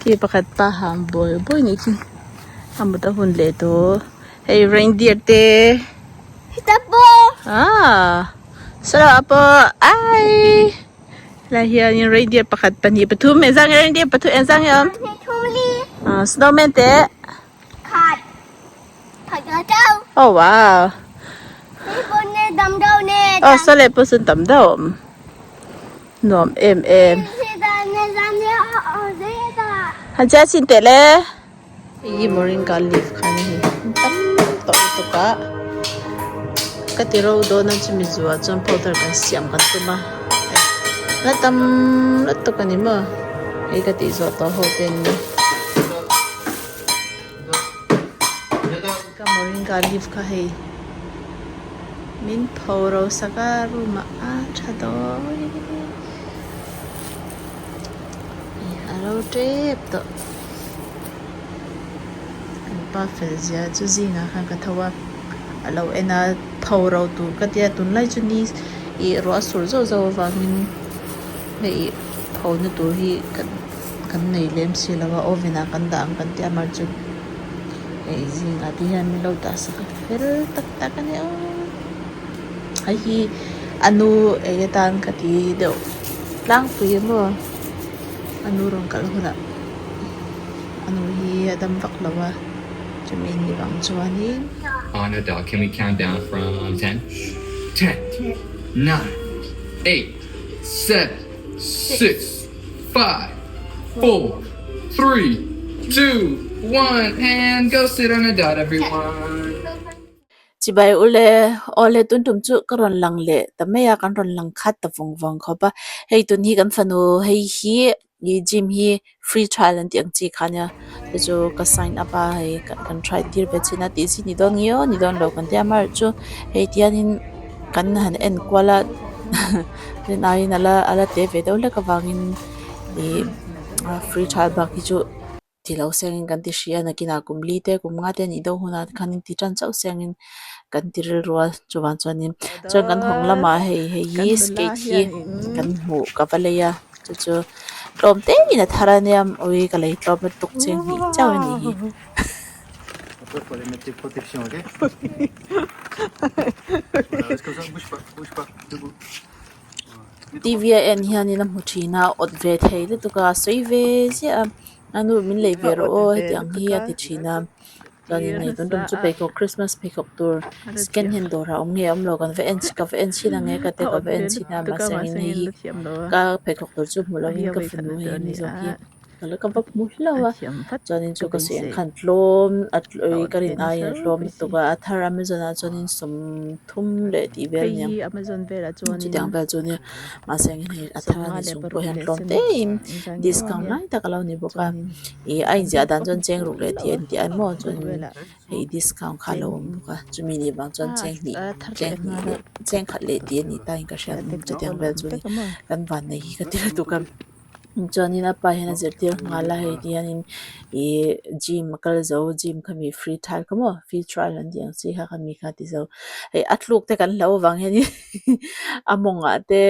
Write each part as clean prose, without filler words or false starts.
Khi pakhat pa ham buai buai nih khi a mut a hun leh tawh hei reindeer te ah saw ah pawh ai helai hianin reindeer pakhat pahnih pathum engzah nge reindeer pathum engzah nge a awm ah snowman te. Oh wow. Oh saw leh pawh sawn tam deuh a awm nuam em em. Han chiah chhin teh le. Hei hi moringa leaf kha a ni hei tam tawh lutuk a ka ti ro dawn a chumi zuah chuan powder kan siam kan tum a la tam lutuk a ni maw hei ka tih zawh tawh ho te an ni. Ka moringa leaf kha hei min pho ro sak a room ah a tha dawi a ro tep tawh kan pa fel zia chu zingah khan ka tho a a lo en a pho ro tur ka tia tunlai chu ni ih ruah a sur zauh zauh avangin hei pho na tur hi kan. Kan nei lem si lo a oven ah kan dah ang kan tih a mar chu hei zingah te hian min lo dah sak a fel tak tak a ni aw hei hi a nu ei atan ka ti deuh tlangpui a maw a nu rawn kal hunah a nu hi a dam vak lo a chumi ni vang chuanin. On the dot can we count down from ten ten nine eight seven six 5, 4, 3, 2, 1 and go sit on a dot everyone. Chibai ule awle tun tum chu ka rawn lang leh ta mai a kan rawn lang khat ta vawng vawng khawp a hei tun hi kan fanu hei hi ih gym hi free trial an tih ang chi kha ania chu chu ka sign up a hei kan try tir ve chhin a tih chi ni dawn nge aw ni dawn lo kan tia amaherawhchu hei tiangin kan han en kual a rin aiin ala ala te ve deuh hlek avangin ih free trial bak hi chu ti lo sengin kan ti hria a nakinah kum li te kum nga te anih deuh hunah te khan ti tan chauh sengin kan ti rilru a chuvang chuanin chuan kan hawng lamah hei hei hi skate hi kan hmuh ka va lei a chu chu tlawm te in a thar ania ui ka lei tlawm lutuk cheng hnih chauh anih hi. T_V a en hianin a hmu thin a awt ve thei lutuk a a sawi ve ziah a a nu min lei ve rawh aw hetiang hi a ti thin a chuanin hei tun tum chu pheikhawk Christmas pheikhawk tur second hand dawr ah a awm nge awm lo kan va en ka va en chhin ang e ka ti a ka va en chhin a mahse engin hei hi ka pheikhawk tur chu hmu lovin ka fanu hei ni zawk hi. Ka va hmu hlauh a chuanin chu ka sawi ang khan tlawm a ui ka rin aiin a tlawm lutuk a a thar amazon ah chuanin sawmthum leh tih vel a ni ang chutiang vel chu nia mahse engin hei a thar a ni chung pawh hian tlawm te in discount lai tak a lo ni bawk a ih a inziah dan chuan cheng ruk leh tih a inti a maw chuanin hei discount kha a lo awm bawk a chumi nih vang chuan cheng hnih cheng hnih leh cheng khat leh tih a nih ta in ka hria chutiang vel chu ni kan vannei hi ka ti lutuk a. Chuanin a pa hian a zirtir nghal a hei ti hianin ihh gym a kal zo gym kha mi free trial kha maw free trial an tih ang chi kha khami kha ti zo hei a tluk te kan hlauh avang hianin a mawngah te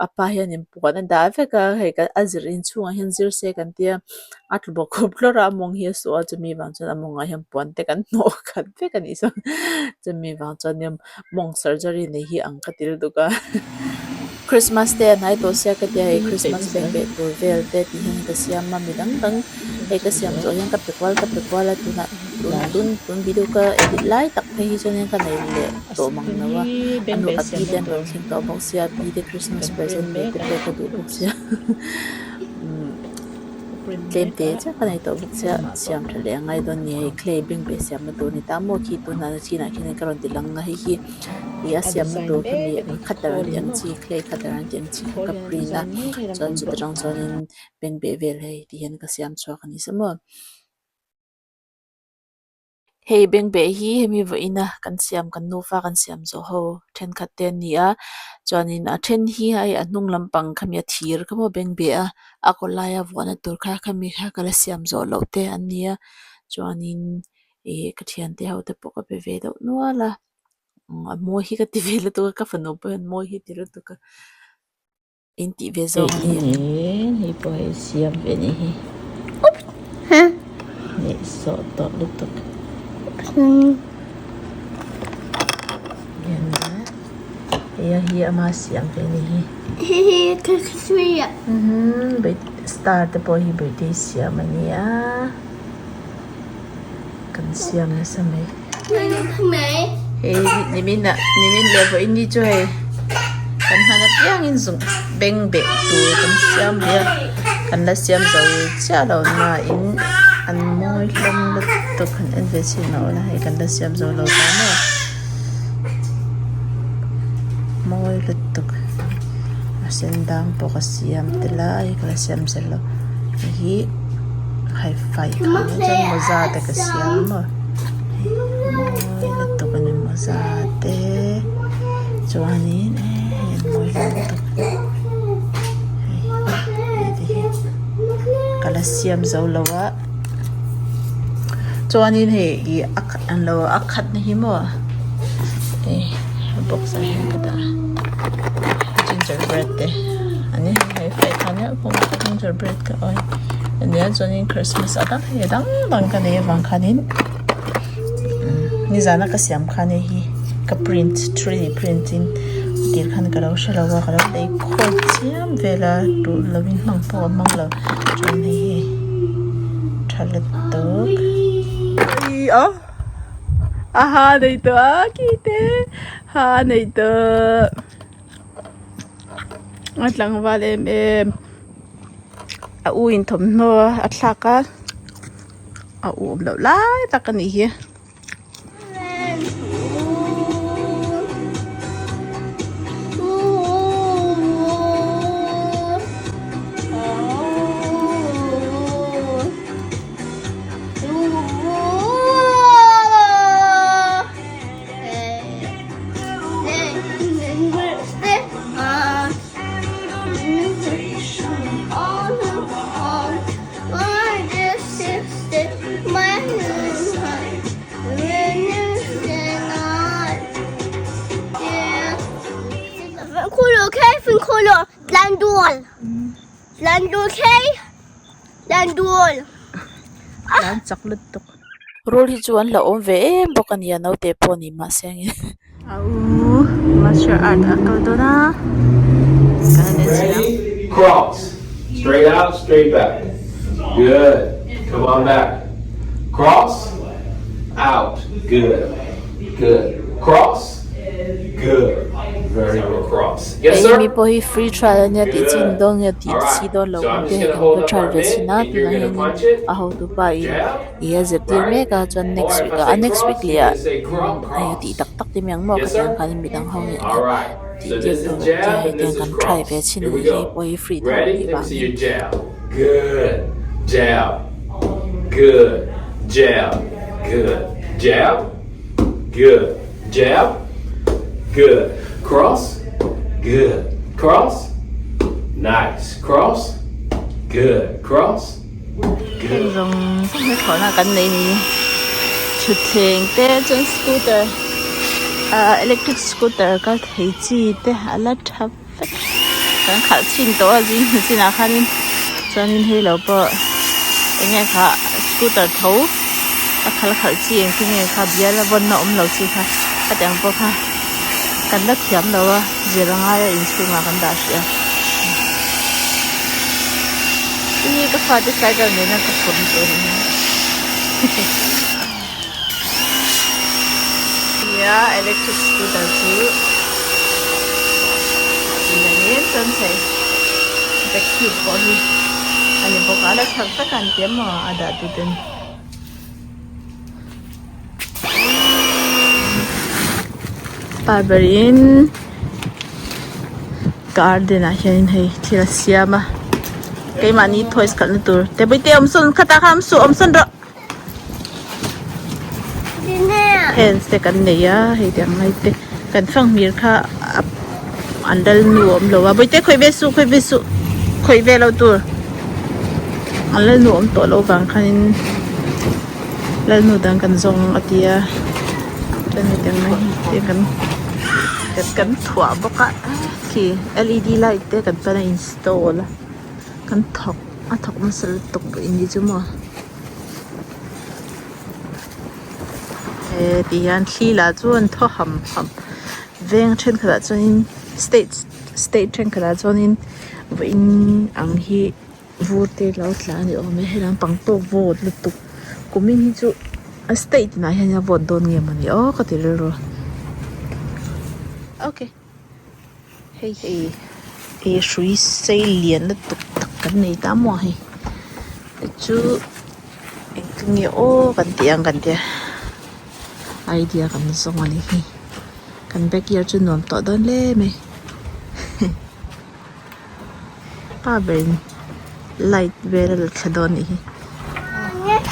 a pa hianin puan a dah vek a hei a zir inchhungah hian zir se kan tia a tlu bawk khup hlawrh a a mawng hi a sawh a chumi vang chuan a mawngah hian puan te kan hnawh khat vek a nih chuan chumi vang chuan mawng surgery nei hi ang ka ti lutuk a Christmas te a hnai tawh sia ka tia hei Christmas beng beh tur vel te tih hian ka siam a mi dang dang hei ka siam zawh hian ka pe kual ka pe kual a tunah tun tun tun video ka edit lai tak phei hi chuan ka nei leh tawh mang lo a a nu a pi te an rawn thleng tawh bawk sia pi te Christmas present tur te pek ka duh bawk sia umm tlem te chiah ka nei tawh bawk sia siam tha leh a ngai dawn ni hei clay beng beh siamna tur a ni ta maw khi tunah chinah khian ka rawn ti lang a hei hi ih a siamna tur kha mi cutter an tih ang chi clay cutter an tih ang chi kha ka print a chuan chuta tang chuanin beng beh vel hei ti hian ka siam chhuak a ni sa maw. Hei bengbeh hi hemi vawiina kan siam kan nufa kan siam zawh ho thenkhat te an ni a chuanin a then hi hei a hnung lampang khami a thir kha maw bengbeh a a kaw laia vuahna tur kha khami kha ka la siam zawh loh te an ni a chuanin ih ka thiante ho te pawh ka pe ve deuh nual a a mawi hi ka ti ve lutuk a ka fanu pawh hian mawi hi a ti lutuk a. In tih ve zawng a ni. Hei pawh hei siam ve ni hi. Nih sawh tawh lutuk. Hei a hi ama siam ve ni hi. Star te pawh hi birthday siam a nia. Kan siam nasa mai. Hei nimin ah nimin leh vawiin ni chu hei kan hman apiangin zung beng beh tur kan siam leh a kan la siam zo chiah lo nain an mawi hlawm lutuk han en ve chhin a awm a hei kan la siam zo lo ta maw mawi lutuk a sen dang pawh ka siam tel a hei ka la siam zel lo hei hi hai fai kha chuan mawza te ka siam maw mawi lutuk a ni mawza te chuanin hei an mawi hlawm lutuk hei hei te hi ka la siam zo lo a chuanin hei ih a khat an lo a khat na hi maw hei box ah hian ka dah a ginger bread te ani hei fai kha nia ginger bread ka awih ania chuanin christmas a dang hei dang dang ka nei avang khanin nizana ka siam khan hei hi ka print 3D print in a tir khan ka lo hre lo a ka lo lei khawl chiam vel a tul lovin hmang pawh a hmang lo chuan hei hi tha lutuk a ha nei tawh a khi te ha nei tawh a tlangval em em a u in thawmhnaw a thlak a a u awm loh lai tak a nih hi. Rul hi chu an la awm ve em bawk a ni a naute pawh ni mahse angin. A u martial art a kal dawn a kan en chiang. Ready, cross, straight out, straight back, good, come on back, cross, out, good, good, cross, good, very good, cross, yes sir, Hei mi pawh hi free trial ania tih chi ni good, dawn nge tih alright, chi dawn lo so ang I'm te just hei gonna kan hold va up trial our ve mitt chhin a and you're tunah gonna hianin punch it, a hotupa in jab, ih a zirtir right, mek a chuan next or if week I ah a say next week cross, leh you're ah gonna say cro hei a tih cross. tak tak te mai ang maw Yes, khatiang sir? khanin midang ho nen All right. tih So tir this is tur te jab hei and tiang this is kan try ve cross. chhin Here a we ni hei go. pawh hi free tho Ready? anih Let me see vangin. your jab. Good. Jab. Good. Jab. Good. Jab. Good. Jab. Good. Cross. Good. Cross. Nice. Cross. Good. Cross. Heng zawng zawng hi thlawhna kan nei ni thutthleng te chuan scooter ah electric scooter kal thei chi te a la tha vek kan khalh chhin tawh a zing chinah khanin chuanin hei lo pawh eng nge kha scooter tho a khal khalh chi engtin nge kha bial a vawnna awm lo chi kha khatiang pawh kha kan la thiam lo a zir a ngai a inchhungah kan dah hrih a. Hi ka fate cycle nena ka phurh tur a ni nia electric scooter chu inangin chuan hei vacuum pawh hi a ni bawk a la chak tak an ti emaw a dah tu ten. Pa berin garden ah hianin hei thil a siam a keimahni toys khalhna tur te bawihte awm sawn khatah khan awm suh awm sawn rawh fence te kan nei a hei tiang lai te kan fanghmir kha a an lal nu a awm lo a bawihte khawih ve suh khawih ve suh khawih ve lo tur an lal nu a awm tawh loh vang khanin lal nu dang kan zawng a tia chuan hetiang mai hi kan kan thuah bawk a. Khi led light te kan pan a install a kan thawk a thawk nasa lutuk in ni chu maw he ti hian thli lah chu an thaw ham ham veng thenkhat ah chuanin state state thenkhat ah chuanin vawiin ang hi vur te lo tla a ni awm e helam pang pawh vawt lutuk kumin hi chu a state inah hian a vawt dawn nge mawni aw ka ti rilru okay hei hei ih hrui sei lian lutuk tak kan nei ta maw hei chu engtin nge aw kan tih ang kan tia idea kan zawng a ni hi kan backyard chu nuam tawh dawn hle mai. Pa berin light vel a la thla dawn anih hi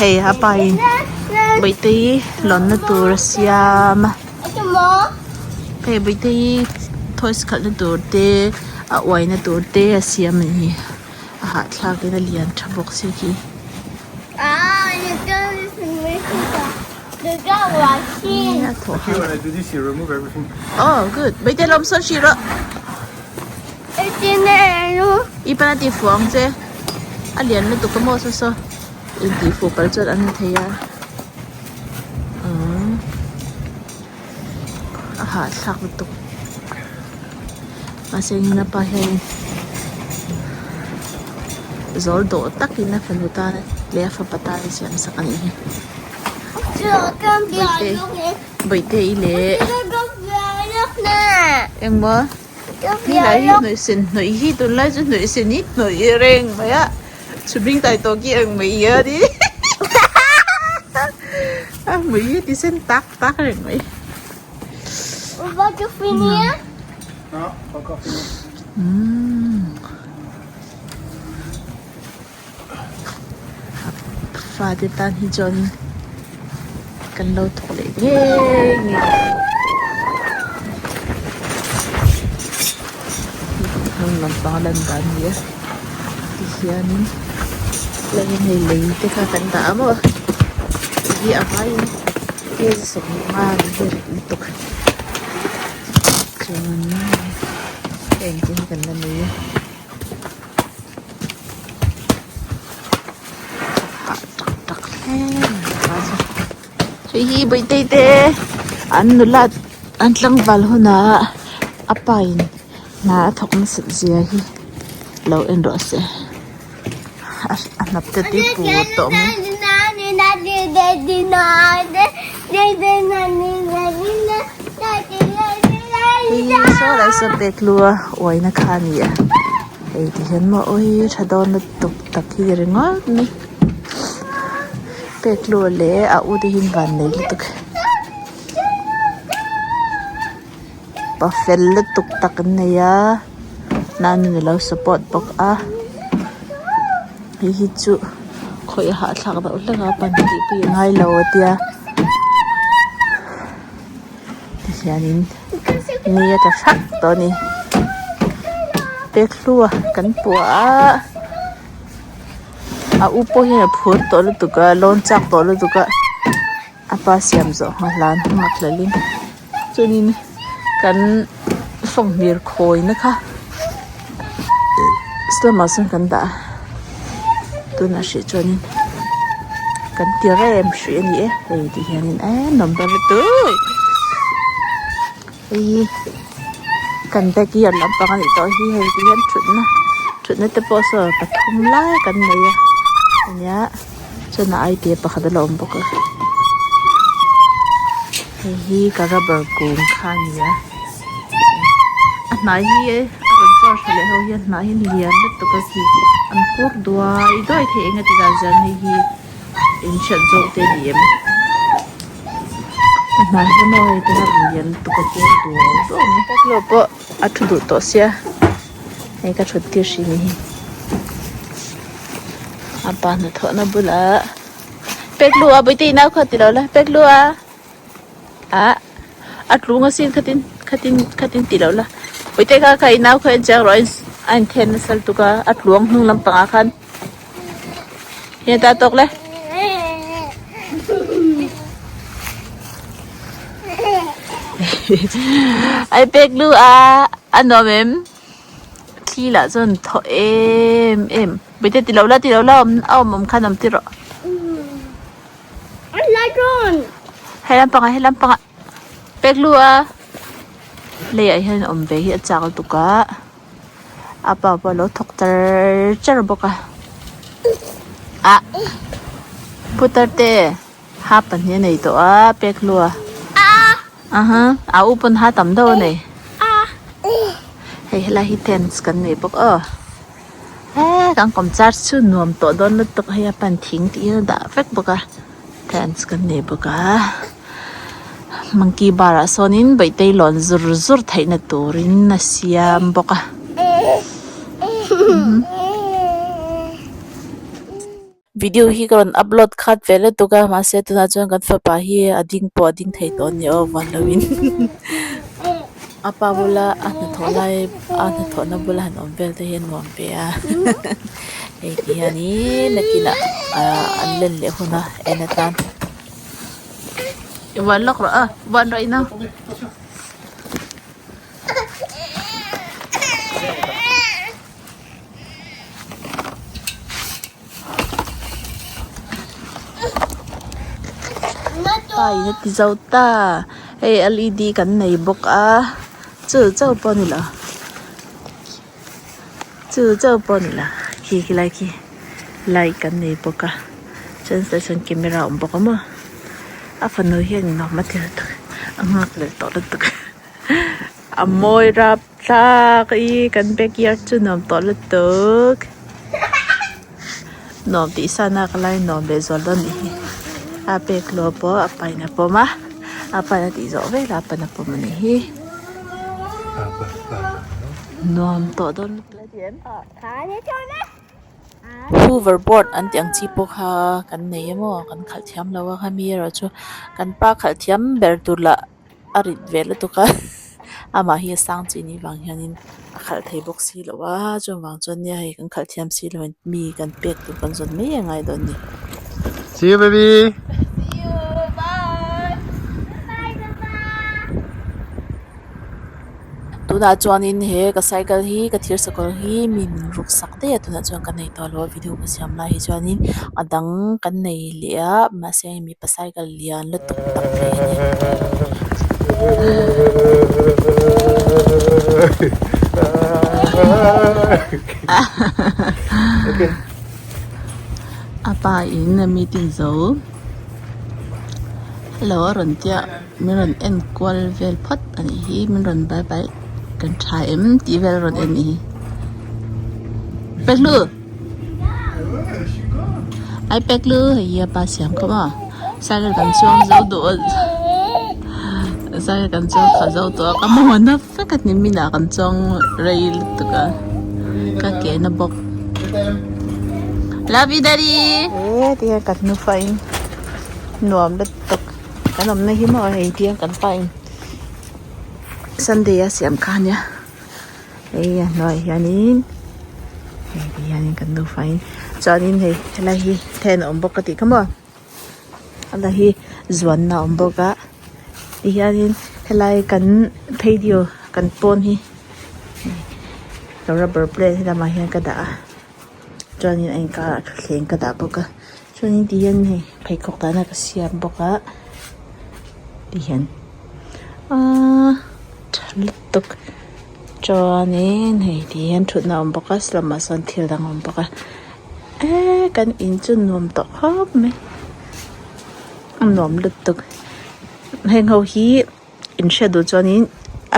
hei a pa in bawihte hi lawnna tur a siam a hei bawihte hi toys khalhna tur te a uaina tur te a siam anih hi a hahthlak in a lian tha bawk sia khi. Oh good bawihte lawm sawn hrih rawh. I pan a ti fuh ang che a lian lutuk a maw saw saw intih fuh palh chuan an ni thei a umm a hahthlak lutuk mahse engin a pa hianin zawl dawh takin a fanu tan leh a fapa tan a siam sak a nih hi bawihte bawihte i leh engmaw. Helai hi hnawih sen hnawih hi tunlai chu hnawih sen hi hnawih reng mai a chhubing tai tawh khi ang mai a ni a hmui hi ti sen tak tak reng mai. Fate tan hi chuan kan lo thawk leh ngei ngei hnung lampang a lan dan a ni a tihianin tlaiin hei lei te kha kan dah a maw hei hi a vaiin kg 15 a ni hi rit lutuk chuan heng te hi kan la nei a. Hah tak tak hle mai a hei hi bawihte te an nula an tlangval hunah a pa in hna a thawk nasat zia hi lo en rawh se a hnap te tui pur tawh mai. Hei saw lai saw pek lu a uaina kha a ni a hei ti hian maw awi tha dawn lutuk tak hi ringawt mai pek lu leh a u te hi an van nei lutuk pa fel lutuk tak an nei a nanin alo support bawk a hei hi chu khawih a hahthlak deuh hlek a pan tih pawh i ngailo a tia tihianin ni a tla thak tawh a ni pekhlua kan puah a a u pawh hian a phur tawh lutuk a lawn chak tawh lutuk a. A pa siam zawh hma hlan nghak hlelin chuanin kan fanghmir khawina kha slamah sawn kan dah a tunah hrih chuanin kan ti rem hrih a ni e hei ti hianin eee nuam dawn lutuk hei hi kan backyard lampang a nih tawh hi hei ti hian thutna thutna te pawh saw pathum lai kan nei a ania. Chuan a ai te pakhat a la awm bawk a hei hi ka rubber kung kha a ni a a hnai hi a rawn chawr tha leh ho hian a hnai hi lian lutuk a khi an kur duai duai thei eng a ti dan chuan hei hi in hriat zawk te a ni em a hnai hi maw hei te a lian lutuk a kur duai duai mai tak lo pawh a thu duh tawh sia hei ka thut tir hrim hi. A pa hnathawhna bulah pek lu a bawihte inau kha ti lo la pek lu a ah a tlung asin khatin khatin khatin ti lo la bawihte kha kha inau kha en chiang rawh a inthen nasa lutuk a a tluang hnung lampangah khan heng ta tawk le. Ai pek lu a a nuam em? Thli lah chuan thaw em em. Bawihte ti lo la ti lo la a awm awm khan awm ti rawh. Hei lampangah hei lampangah pek lu a leiah hian awm ve hi a chak lutuk a a pa pawh a lo thawk char char bawk a ah putar te ha pahnih a nei tawh a pek lu a aha a u pawn ha tam deuh a nei hei helai hi tents kan nei bawk aw. He kan kawm char chu nuam tawh dawn lutuk hei a pan thing tih hian a dah vek bawk a tents kan nei bawk a monkey bar ah sawnin bawihte lawn zur zur theih na turin a siam bawk a. Video hi ka rawn upload khat ve lutuk a mahse tunah chuan kan fapa hi a ding pawh a ding thei tawh a ni aw van lovin a pa bula a hnathawh lai a hnathawhna bula han awm vel te hi a nuam ve a hei ti hianin nakinah ahh an len leh hun a en atan i vuan lawk rawh a vuan rawh ina. Pa in a ti zo ta hei L E D kan nei bawk a chu chauh pawh a ni lo chu chauh pawh a ni lo khi khilai khi light kan nei bawk a chuan station camera a awm bawk a maw a fanu hian nuam a ti lutuk a nghak leh tawh lutuk. A mawi rap thlak i kan backyard chu nuam tawh lutuk nuam tih san a ka lai nuam leh zual dawn nih hi a pek lawm pawh a pain a pawm a a pain a tih zawh velah a pain a pawm a nih hi nuam tawh dawn lutuk. Hoover board an tih ang chi pawh kha kan nei emaw kan khalh thiam lo a khami erawh chu kan pa khalh thiam ber tur lah. A rit ve lutuk a amah hi a sang chi nih vang hianin a khalh thei bawk si lo a chuvang chuan nia hei kan khalh thiam si lo in mi kan pek tur kan zawn mai angai dawn a ni. See you baby. See you bye. Tunah chuanin he ka cycle hi ka thir sakawr hi mi min ruk sak daih a tunah chuan ka nei tawh lo a video ka siam lai hi chuanin a dang kan nei leh a mahse hei mipa cycle lian lutuk tak mai a ni. A pa in a meeting zo hello a rawn tia. Min rawn en kual vel phawt a nih hi min rawn bye bye kan tha em tih vel a rawn en nih hi Peklu ai Peklu hei hi a pa siam khawp a cycle kan chuang zo duh a cycle kan chuang kha zo tawh a ka hmawh na vek a ni minah kan chuang rei lutuk a ka ke na bawk love you daddy e tihian kan nufa in nuam lutuk. Kan awmna hi maw hei tiang kan pa in sunday a siam kha ania hei a hnuaiah hianin hei ti hianin kan nufa in chuanin hei helai hi then a awm bawk ka tih kha maw helai hi zuanna a awm bawk a ti hianin helai kan pheidio kan pawn hi rubber plant helamah hian ka dah a. Chuanin a inkarah thutthleng ka dah bawk a chuanin ti hian hei pheikhawk dahna ka siam bawk a ti hian aaa tha lutuk chuanin hei ti hian thutna a awm bawk a sawmah sawn thil dang a awm bawk a eee kan in chu nuam tawh khawp mai a nuam lutuk heng ho hi. In hriat duh chuanin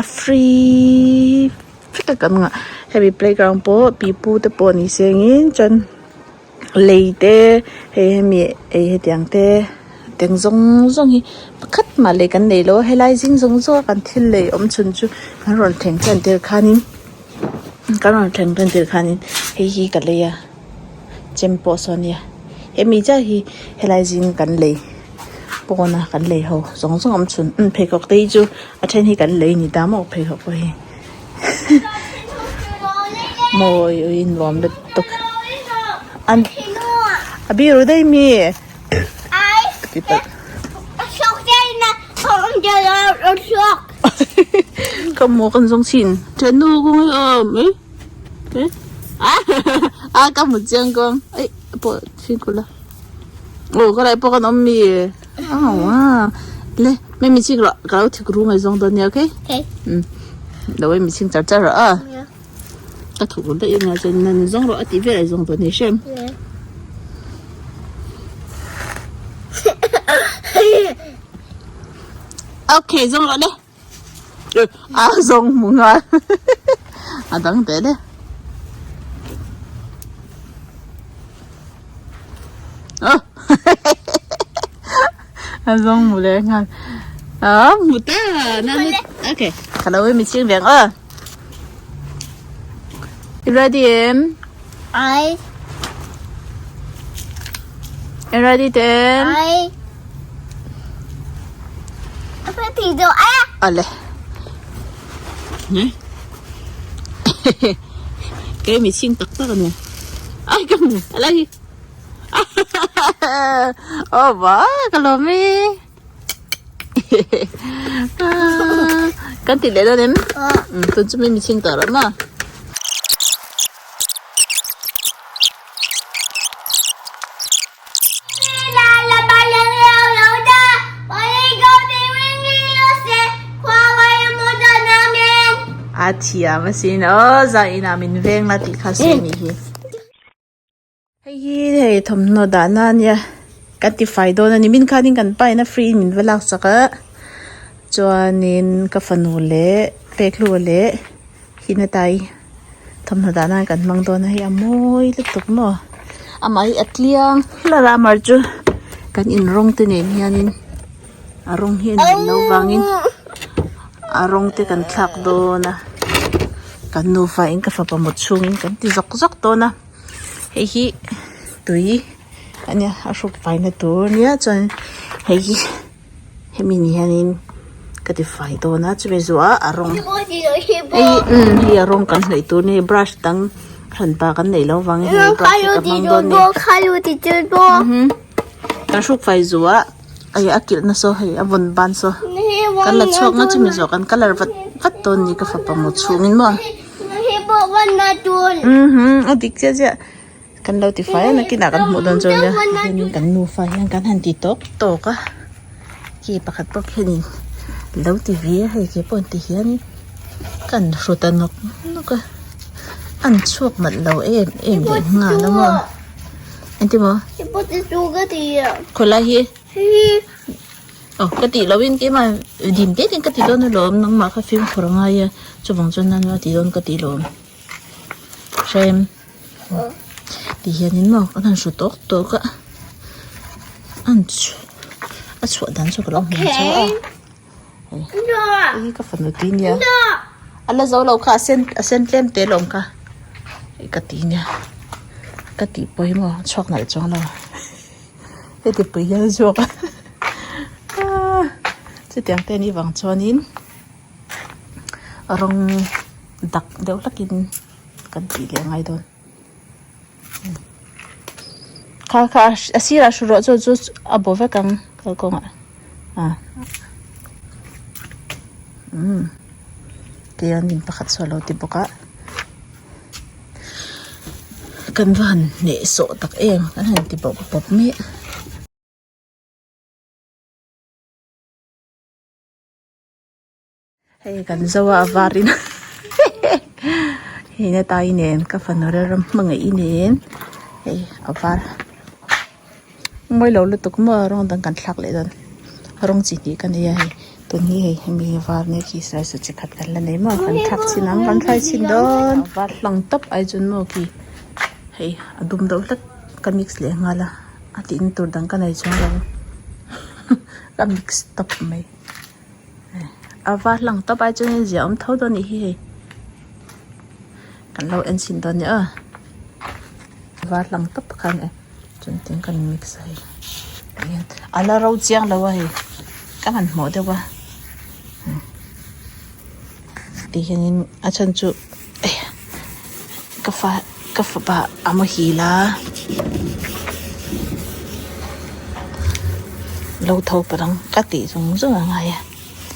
a free vek a kan ngah hemi playground pawh pipu te pawh ni sengin chuan lei te hei hemi ei hetiang te tiang zawng zawng hi pakhat mah lei kan nei lo a helai zing zawng zawng a kan thil lei awm chhun chu kan rawn thleng tan tir khanin kan rawn thleng tan tir khanin hei hi ka lei a chem pawh saw ania hemi chiah hi helai zing kan lei. Pawna kan lei ho zawng zawng awm chhun umm pheikhawk te hi chu a then hi kan lei ni ta maw pheikhawk pawh hi mawi ui nuam lutuk an a biru daih mi ti palh ka maw kan zawng chhin thiannu kawng hi awm mai. A ka hmu chiang kawng ei pawh fimkhur la aw ka lai pawh kan awm mi aw a le mai mi ching rawh ka lo thik ru mai zawng dawn nia okay lo ei mi ching char char rawh a ka thuk ru daih anga chuan nan zawng rawh a tih vel ai zawng dawn nia hrem okay zawng rawh le. A zawng hmu nghal a dang teh le a zawng hmu leh nghal a hmu ta okay ka lo mi ching veng aw you ready em I you ready ten I Ale. Cái mi ching tak tak ani. Ai ka mu. Ala hi. Oh ba ka lo mi. Kan ti leh dawn em? Tun chu mi ching tawh rawh ma. A thiam asin aw zainah min veng la tih kha sawi anih hi. Hei hi hei thawmhnaw dahna ania kan ti fai dawn a ni min khanin kan pa in a free in min va lak chak a chuanin ka fanu leh pekhlua leh Hinatai thawmhnaw dah nan kan hmang dawn a hei a mawi lutuk maw amah hi a tliang hlar a amar chu kan in rawng te nen hianin a rawng hi a nih loh vangin a rawng te kan thlak dawn a kan nufa in ka fapa mut chhungin kan ti zawk zawk dawn a hei hi tui a nia a hruk faina tur a nia chuan hei hi. Hemi ni hianin ka ti fai dawn a chumi zuah a rawng hei umm hei a rawng kan hnawih tur ni brush dang hran pa kan neih loh vangin hei brush hi ka hmang dawn ni kan hruk fai zuah hei a kilh na saw hei a vawn ban saw kan la chhuak nga chumi zuah kan colour vat vat dawn ni ka fapa mu chhungin maw a dik chiah chiah. Kan lo ti fai a nakinah kan hmuh dawn chu nia hianin kan nufa hian kan han ti tawk tawk a ki pakhat pawh khianin lo ti ve a hei ke pawh an ti hianin kan hru ta nawk nawk a an chhuak nalh lo em em leh nghal a maw engtin maw khawilai hi aw ka tih loh in keimah dim det in ka ti dawn alawm nangmah kha fimkhur a ngai a chuvang chuan nana ti dawn ka ti lawm hrem. Ti hianin maw kan han hru tawk tawk a an a chhuah dan chu ka lo hmu chauh a hei hei ka fanu ti nia a la zo lo kha a sen a sen tlem te lawm kha hei ka ti nia ka tih pawh hi maw a chhuak nalh chuang lo heti pui hian a chhuak a chutiang te anih vang chuanin rawng dak deuh hlakin. Kan tih leh ngai dawn kha kha a sirah hru rawh chu chu a bo vek ang kalkawngah ah umm tihian in pakhat saw a lo ti bawk a kan va han hnehsawh tak em kan han ti bawp bawp mai a. Hei kan zo a a var in hei na tai nen ka fanu rilru hmangaih nen hei a var mawi lo lutuk maw rawng dang kan thlak leh dawn rawng chi hnih ka nei a hei tun hi hei hemi var nia khi sawi chi khat kan la nei maw kan thlak chhin ang kan thlai chhin dawn a var hlang tawp ai chuan maw khi hei a dum deuh hlek ka mix leh nghal a a tihna tur dang ka nei chuang lo ka mix tawp mai. A var lang tawp ai chuan zia awm tho dawn anih hi hei kan lo en chhin dawn nia aw a var lang tawp khan e chuan tin kan mix a hei a la ro chiang lo a hei ka han hmuh deuh a ti hianin a chhan chu ka fa ka fapa a muhil a lo tho palh ang ka tih zung zung a ngai a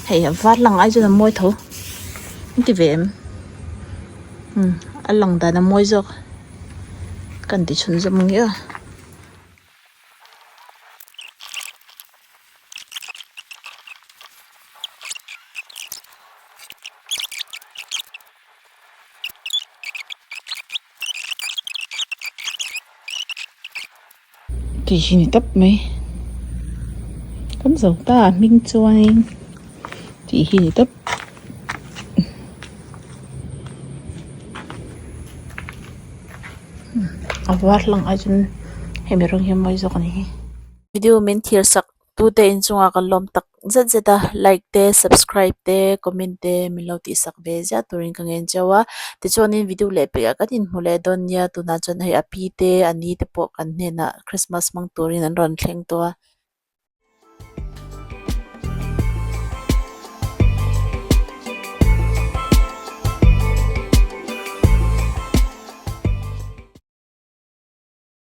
hei a var lang ai chuan a mawi tho an ti ve em umm. A lang dan a mawi zawk kan ti chhunzawm ang nge aw. Tih hi ni tawp mai kan zo ta a hming chuanin tih hi ni tawp. A var hlang ai chuan hemi rawng hi a mawi zawk a ni hi. Video min thlir sak tute inchungah kan lawm tak zet zet a like te subscribe te comment te min lo tih sak ve ziah turin ka ngen cheu a tichuanin video leh pekah kan inhmu leh dawn nia tunah chuan hei a pi te a ni te pawh kan hnenah christmas hmang turin an rawn thleng tawh a.